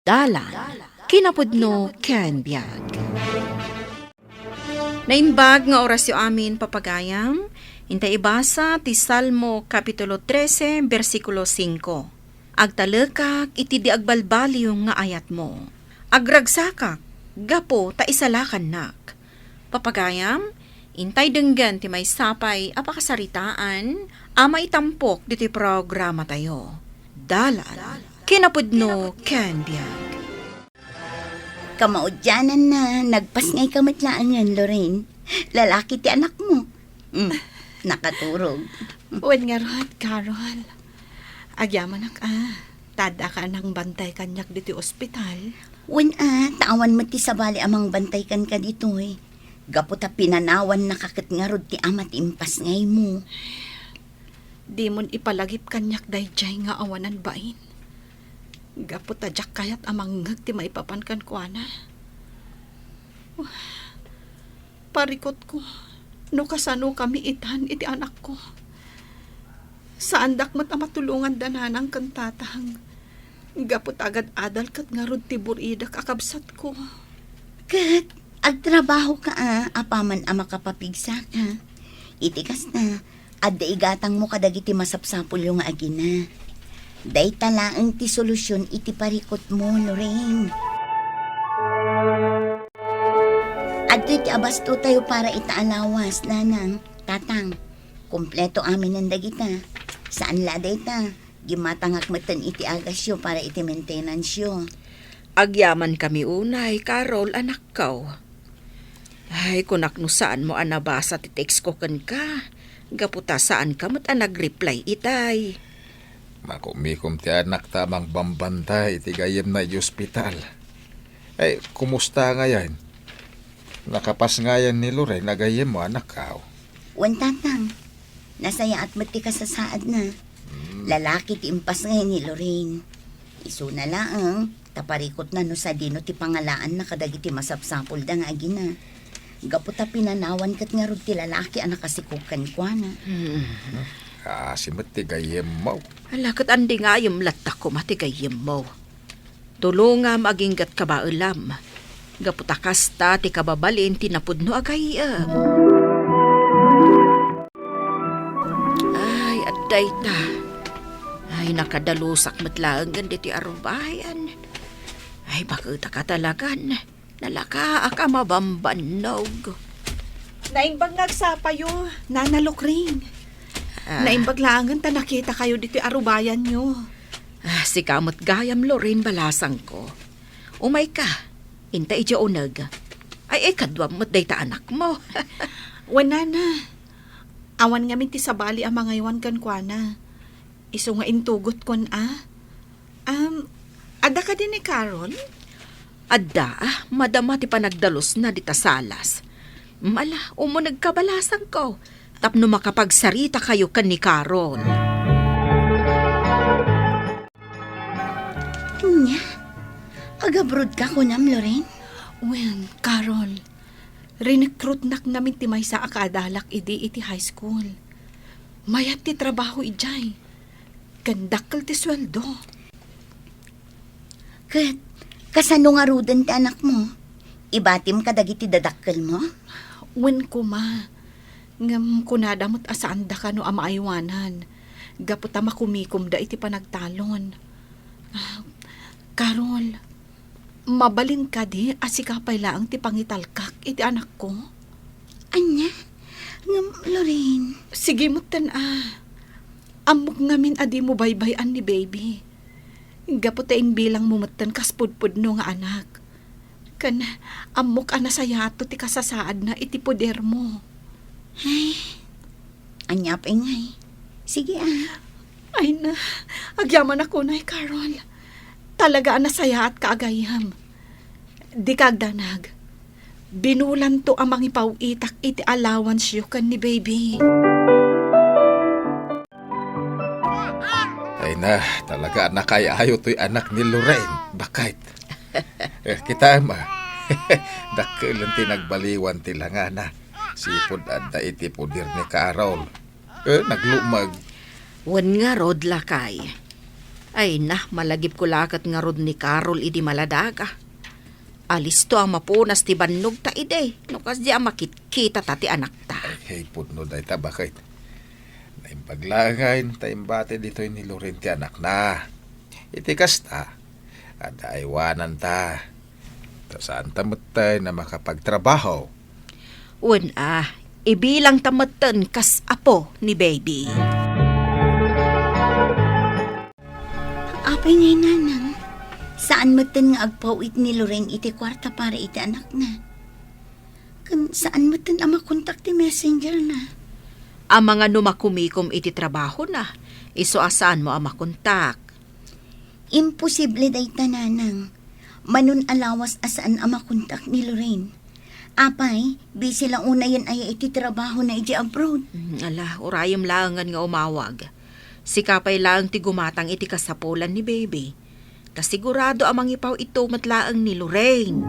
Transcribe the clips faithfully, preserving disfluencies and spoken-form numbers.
Dalan, kinapudno ken biag. Naimbag nga orasyo amin, papagayam, intay ibasa ti Salmo Kapitulo trese, bersikulo singko. Agtalekak iti di agbalbaliw nga ayatmo. Agragsakak gapu ta isalakannak. Papagayam, intay denggen ti maysa pay a pakasaritaan a maitampok ditoy programatayo. Dalan, kinapudno ken biag. Kamaudiananna, nagpasngayka met laengen, Lorraine. Lalaki ti anakmo. Mm, nakaturog. Wen ngarud, Carol. Agyamanak a, ta addaka a nangbantay kaniak ditoy ospital. Wen a, ta awan met ti sabali a mangbantay kenka ditoy. Gapu ta pinanawannaka ket ngarud ti ama ti impasngaymo. Dimon ipalagip kaniak daydiay nga awanan bain. Gapu ta diak kayat a mangngeg ti maipapan kenkuana. Parikutko, no kasanokami itan iti anakko. Saandak met a matulongan da nanang ken tatang. Gapu ta agad-adal ket ngarud ti buridak a kabsatko. Ket agtrabahoka a, apaman a makapapigsaka. Iti kasta, adda igatangmo kadagiti masapsapulyo nga agina. Dayta laeng ti solusion iti parikutmo, Lorraine. Adtoy ti abastotayo para ita a lawas, nanang, tatang. Kompleto aminen dagita. Saan la dayta, gimmatangak metten iti agasyo para iti maintenance-yo. Agyamankami unay, Carol, anakko. Ay, kunak no saanmo a nabasa ti text ko kenka, gapu ta saanka met a nag-reply itay. Makumikom ti anakta a mangbambantay iti gayyemna iti ospital. Ay, kumusta ngayen? Nakapasngayan ni Lorraine a gayyemmo, anakko? Wen, tatang. Nasayaat met ti kasasaadna. Hmm. Lalaki ti impasngay ni Lorraine. Isuna laeng, ta parikutna no sadino ti pangalaanna kadagiti masapsapulda nga agina. Gapu ta pinanawan ket ngarud ti lalaki a nakasikog kenkuana. Hmm. Kaasi met ti gayyemmo. Ala, ket andingayem latta koma ti gayyemmo. Tulongam aginggat kabaelam. Gapu ta kasta ti kababalin ti napudno a gayyem. Ay, adda ita. Ay, nakadalusak met laengen ditoy arubayan. Ay, baketaka talagan. Nalakaak a mabambannog. Naimbag nga agsapayo, Nana Lorraine. Ah. Naimbag laengen ta nakitakayo ditoy arubayanyo. Ah, sika met gayam, Lorraine, balasangko. Umayka, inta idiay uneg. Ay, ay, kaduam met dayta anakmo. Wen, nana. Awan ngamin ti sabali a mangaywan kenkuana. Isu nga intugotkon a. Am, adda kadi ni Carol? Adda, ah, madama ti panagdalusna dita salas. Ala, umunegka, balasangko, tapno makapagsaritakayo ken ni Carol. Ania? Agabrodka kunam, Lorraine? Wen, Carol, rinekrutnak ngamin ti maysa a kaadalak idi iti high school. Mayat ti trabaho idiay. Ken dakkel ti sueldo. Ket, kasano ngaruden ti anakmo? Ibatim kadagiti dadakkelmo? Wen koma. Ngem kunada met a saanda kano a maaywanan, gapu ta makumikomda iti panagtalon. Ah, Carol, mabalin kadi a sika pay laeng ti pangitalkak iti anakko? Ania? Ngem, Lorraine. Sige metten a. Ammok ngamin a dimo baybay-an ni baby. Gapu ta imbilangmo metten kas pudpudno nga anak. Ken ammok a nasayaatto ti kasasaadna iti podermo. Ay, ania pay ngay? Sige, ah. Ay na, agyamanak unay, Carol. Talaga a nasayaatka a gayyem. Dika agdanag. Binulanto a mangipaw-itak iti allowance-yo ken ni baby. Ay na, talaga a nakaay-ayo toy anak ni Lorraine, baket. Eh, kitaem, ah. Dakkelen ti nagbaliwan ti langana. Sipud adda iti poder ni Carol. Eh, naglumag. Wen ngarud, lakay. Ay na, malagipko la ket ngarud ni Carol idi maladaga. Alisto a mapunas ti bannogta idi, no kasdi a makitkitata ti anakta. Ay, pudno dayta, baket. Naimbag laengen ta imbati ditoy ni Loren ti anakna. Iti kasta, adda aywananta. Ta saanta metten a makapagtrabaho. Wen a, ibilangta metten kas apo ni baby. Apay ngay, nanang, saan metten nga agpaw-it ni Loren iti kuarta para iti anakna. Ken saan metten a makontak ti messenger na. Amangan no makumikom iti trabahona, isu a saanmo a makontak. Imposible dayta, nanang. Manon a lawas a saan a makontak ni Lorraine. Apay, busy la unayen aya iti trabahona idiay abroad. Mm, ala, urayem laengen nga umawag. Sika pay laeng ti gumatang iti kasapulan ni baby. Ta sigurado a mangipaw-itto met laeng ni Lorraine.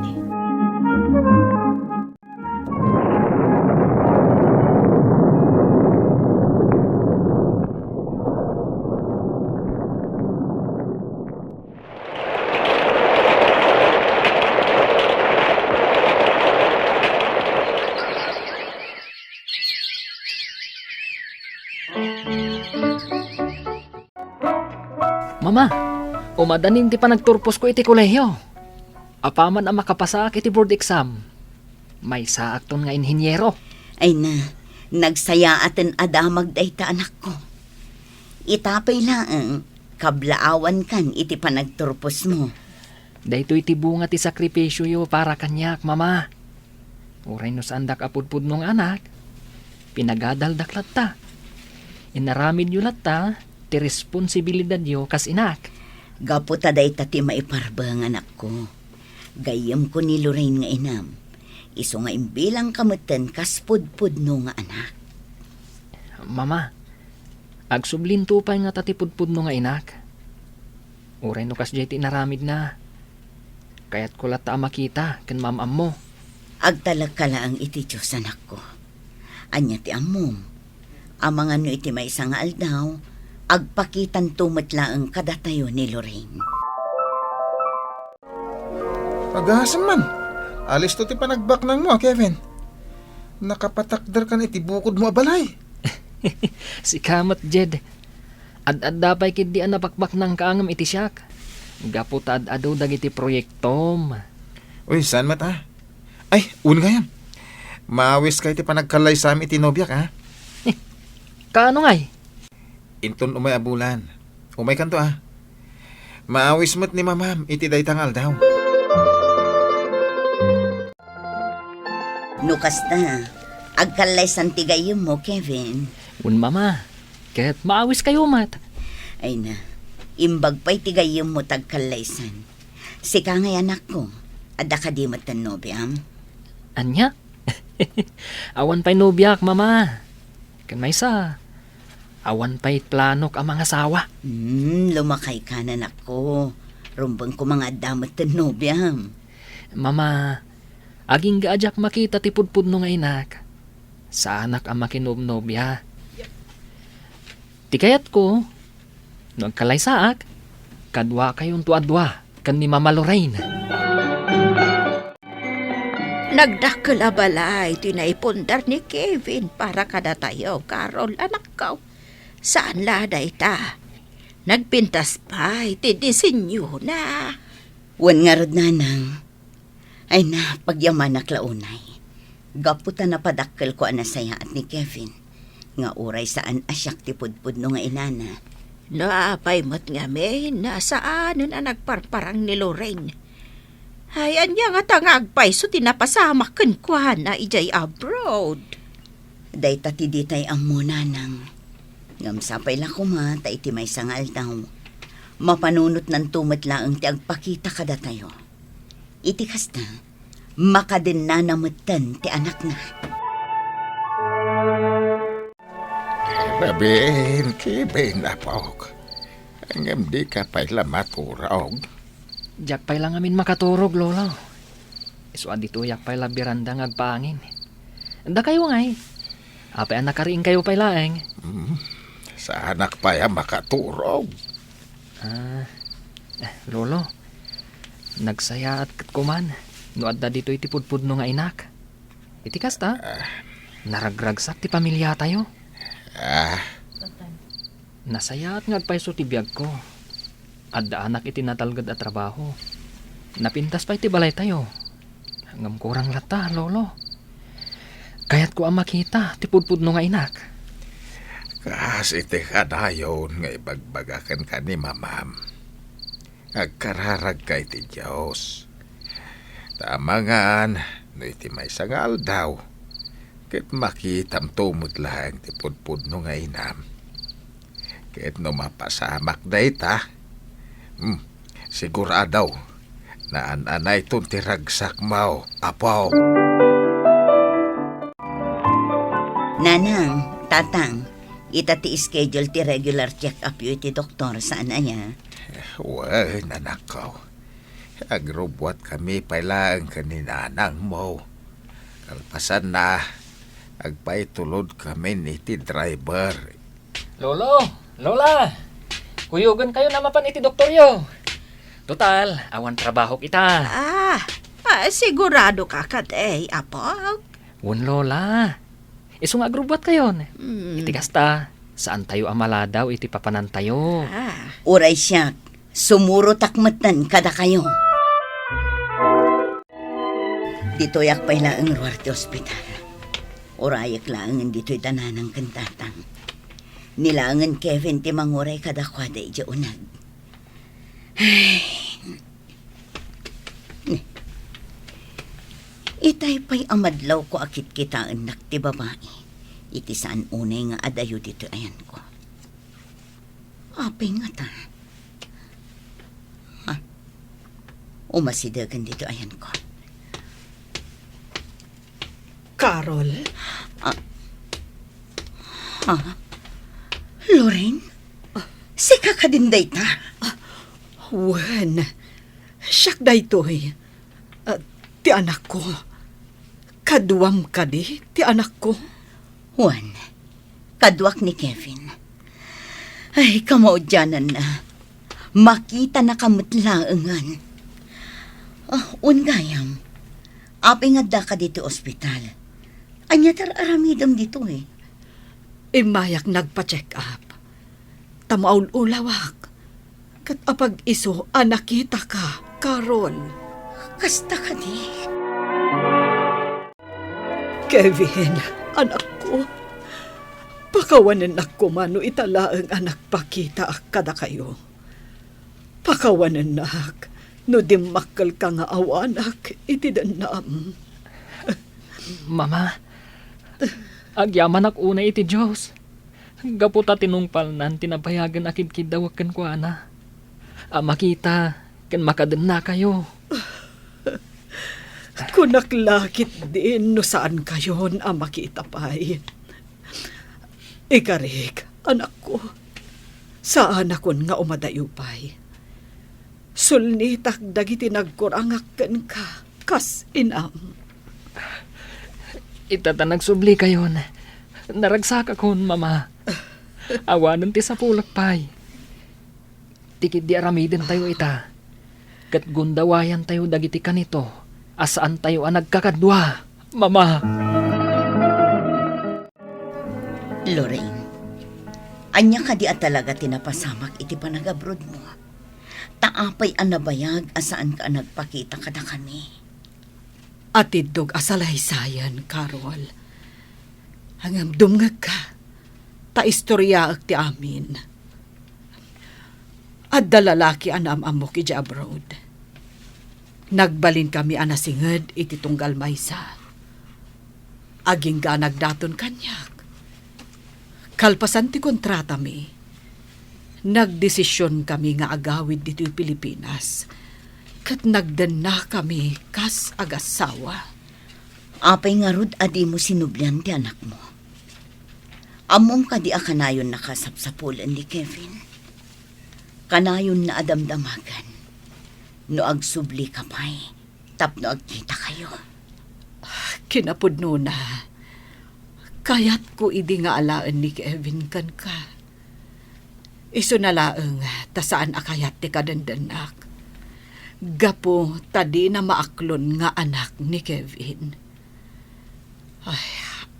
Mama, umadanin ti panagturposko iti kolehiyo. Apaman a makapasaak iti board exam, maysaakton nga inhiniero. Ay na, nagsayaaten a damag dayta, anakko. Ita pay laeng, kablaawankan iti panagturposmo. Daytoy ti bunga ti sakripisioyo para kaniak, Mama. Uray no saandak a pudpudno nga anak, pinagadaldak latta. Inaramidyo latta ti responsibilidadyo kas inak. Gapu ta dayta ti maiparbangan, anakko. Gayyemko ni Lorraine nga inam. Isu nga imbilangka metten kas pudpudno nga anak. Mama, agsublinto pay ngata ti pudpudno nga inak. Uray no kasdiay ti inaramidna, kayatko latta a makita ken maam-ammo. Agtalekka laeng iti Dios, anakko. Ania ti ammom? Amangan no iti maysa nga aldaw, agpakitanto met laeng kadatayo ni Lorraine. Agasem man. Alisto ti panagbaknangmo, a Kevin. Nakapatakderkan iti bukodmo a balay. Sika met, Jed. Ad-adda pay ketdi a nabakbaknangka ngem iti siak. Gapu ta ad-adu dagiti proyektom. Uy, saan met, a? Ay, wen gayam. Maawiska iti panagkallaysam iti nobiak, a? Eh, kaano ngay? Inton umay a bulan. Umaykanto, a. Maawis met ni Mamam iti dayta nga aldaw. No kasta, agkallaysan ti gayyemmo, Kevin. Wen, Mama. Ket maawiskayo met. Ay na, imbag pay ti gayyemmo ta agkallaysan. Sika ngay, anakko, adda kadi met ti nobiam? Ania? Awan pay nobiak, Mama. Ken maysa, awan pay planok a mangasawa. Hmm, lumakayka, anakko. Rumbeng koma nga adda met ti nobiam. Mama, agingga a diak makita ti pudpudno nga inak. Saanak a makinobnobia. Ti kayatko, no agkallaysaak, kaduakayonto a dua ken ni Mama Lorraine. Nagdakkel a balay ti naipundar ni Kevin para kadatayo, Carol, anakko. Saan la dayta. Nagpintas pay ti disenyona. Wen ngarud, nanang. Ay na, pagyamanak la unay. Gapu ta napadakkelko a nasayaat ni Kevin, nga uray saan a siak ti pudpudno nga inana. No apay met ngamin, nasaanen a nagparparang ni Lorraine. Ay, ania ngata nga agpayso ti napasamak kenkuana idiay abroad? Dayta ti ditay ammo, nanang. Ngem sapay la koma ta iti maysa nga aldaw, mapanunotnanto met laeng ti agpakita kadatayo. Iti kasta, makadennana metten ti anakna. Kevin, Kevin, apok. Ngem dika pay la maturog? Diak pay la ngamin makaturog, Lolo. Isu a ditoyak pay la beranda nga agpaangin. Dakayo ngay. Apay a nakariingkayo pay laeng? Hmm, saanak pay a makaturog. Ah, eh, Lolo, nagsayaat ket kuman no adda ditoy ti pudpudno nga inak. Iti kasta, Ah. naragragsak ti pamiliatayo. Ah. Nasayaat nga agpayso ti biagko. Adda anak iti natalged a trabaho. Napintas pay ti balaytayo. Ngem kurang latta, Lolo. Kayatko a makita ti pudpudno nga inak. Kas iti kanayon nga ibagbaga kenka ni Mamam, agkararagka iti Dios. Ta amangan no iti maysa nga aldaw, ket makitamto met laeng ti pudpudno nga inam. Ket no mapasamak dayta, hmm, sigurado, naan-anayton ti ragsakmo, Apo. Nanang, Tatang, ita ti schedule ti regular check-up yo iti doktor, saan aya? Wen, anakko. Agrubbuatkami pay laeng ken ni nanangmo. Kalpasanna, agpaitulodkamin iti driver. Lolo, Lola, kuyogenkayon a mapan iti doktoryo. Total, awan trabahok ita. Ah, ah, sigurado ka kadi, Apok? Wen, Lola. Isu nga agrubbuatkayon. Hmm. Iti kasta, saantayo a maladaw iti papanantayo. Ah. Uray siak, sumurotak metten kadakayo. Ditoyak pay laeng ruar ti ospital. Urayek laengen ditoy da nanang ken tatang. Ni laengen Kevin ti manguray kadakuada idiay uneg. Ay. Itay pay a madlawko a kitkitaennak ti babai iti saan unay nga adayo ditoy ayanko. Apay ngata? Ha? Umasidegen ditoy ayanko. Carol? Ah. Ha? Lorraine? Sika kadin dayta? Ah, wen. Siak daytoy. Ah, ti anakko. Kaduam kadi ti anakko? Wen, kaduak ni Kevin. Ay, kamaudiananna. Makitanaka met laengen. Ah, wen gayam. Apay nga addaka ditoy ospital? Ania ti ar-aramidem ditoy? Immayak nagpa-check up. Ta maul-ulawak. Ket apag-isu a nakitaka, Carol. Kasta kadi? Kevin, anakko, pakawanennak koma no ita laeng a nagpakitaak kadakayo. Pakawanennak no dimmakkelka nga awanak iti dennam. Mama, agyamanak unay iti Dios. Gapu ta tinungpalnan ti nabayagen a kidkiddawek kenkuana, a makita ken makadennakayo. Kunak la ketdin no saankayon a makita pay. Ikarik, anakko, saanakon nga umadayo pay. Sulnitak dagiti nagkurangak kenka kas inam. Ita ta nagsublikayon, naragsakakon, Mama. Awanen ti sapulek pay. Ti ketdi aramidentayo ita, ket gundawayantayo dagiti kanito a saantayo a nagkakadua, Mama. Lorraine, ania kadi a talaga ti napasamak iti panagabrodmo? Ta apay a nabayag a saanka a nagpakita kadakami? Atiddog a salaysayan, Carol. Ngem dumngegka, ta istoriaek ti amin. Adda lalaki a naam-ammok idiay abroad. Nagbalinkami a nasinged iti tunggal maysa. Agingga a nagdaton kaniak. Kalpasan ti kontratami, nagdesisionkami nga agawid ditoy Pilipinas, ket nagdennakami kas agassawa. Apay ngarud a dimo sinublian ti anakmo? Ammom kadi a kanayonna a sapsapulen ni Kevin? Kanayonna a damdamagen no agsublika pay tapno agkitakayo. Kinapudnona, kayatko idi nga alaen ni Kevin kenka. Isuna laeng ta saan a kayat ti kadendennak. Gapu ta dina maaklon nga anak ni Kevin. Ay,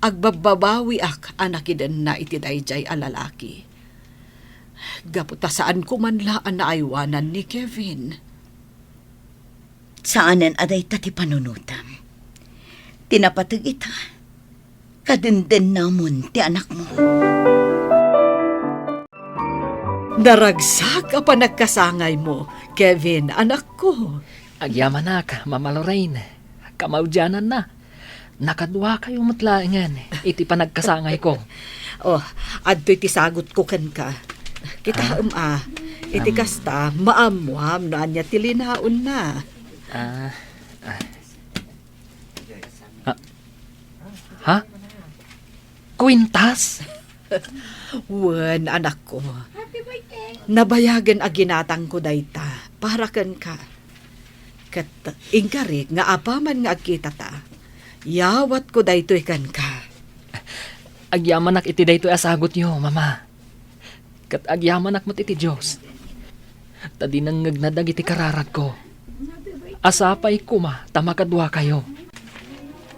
agbabbabawiak a nakidenna iti daydiay a lalaki. Gapu ta saanko man la a naaywanan ni Kevin. Saanen a dayta ti panunotam. Ti napateg ita, kadendennamon ti anakmo. Naragsak a panagkasangaymo, Kevin, anakko. Agyamanak, Mama Lorraine. Kamaudiananna, nakaduakayo met laengen iti panagkasangayko. Oh, adtoy ti sagutko kenka. Kitaem a, iti kasta, maammoam no ania ti linaonna. Ah, ah. Ah. Ha? Kwintas? Wen, anakko. Nabayagen a ginatangko dayta para kenka. Ket inkarik nga apaman nga agkitata, yawatko daytoy kenka. Agyamanak iti daytoy a sagutyo, Mama. Ket agyamanak met iti Dios, ta dinengngegna dagiti kararagko. Sapay koma ta makaduakayo.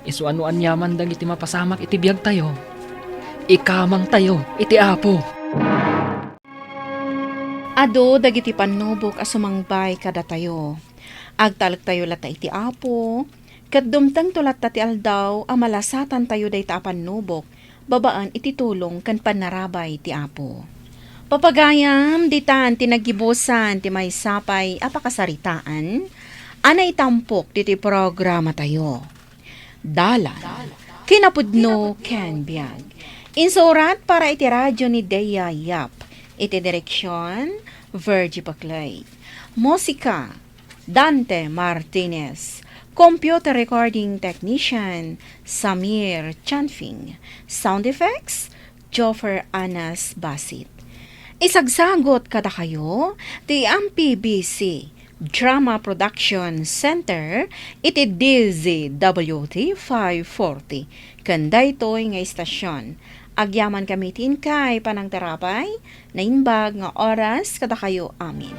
Isu a no aniaman dagiti mapasamak iti biagtayo, ikamangtayo iti Apo. Adu dagiti pannubok a sumangbay kadatayo. Agtalektayo latta iti Apo, ket dumtengto latta ti aldaw a malasatantayo dayta a pannubok babaen iti tulong ken pannarabay ti Apo. Papagayam, ditan ti naggibusan ti maysa pay a pakasaritaan a naitampok ditoy programatayo. Dalan, kinapudno ken biag. Insurat para iti radyo ni Dea Yap. Iti direksyon, Virgie Paclay. Musika, Dante Martinez. Computer recording technician, Samir Chanfing. Sound effects, Joffer Anas Basit. Isagsagot kadakayo ti M P B C Drama Production Center iti D Z W T five forty ken daytoy nga istasyon. Agyamankami ti inkay panangtarabay, naimbag nga oras kadakayo amin.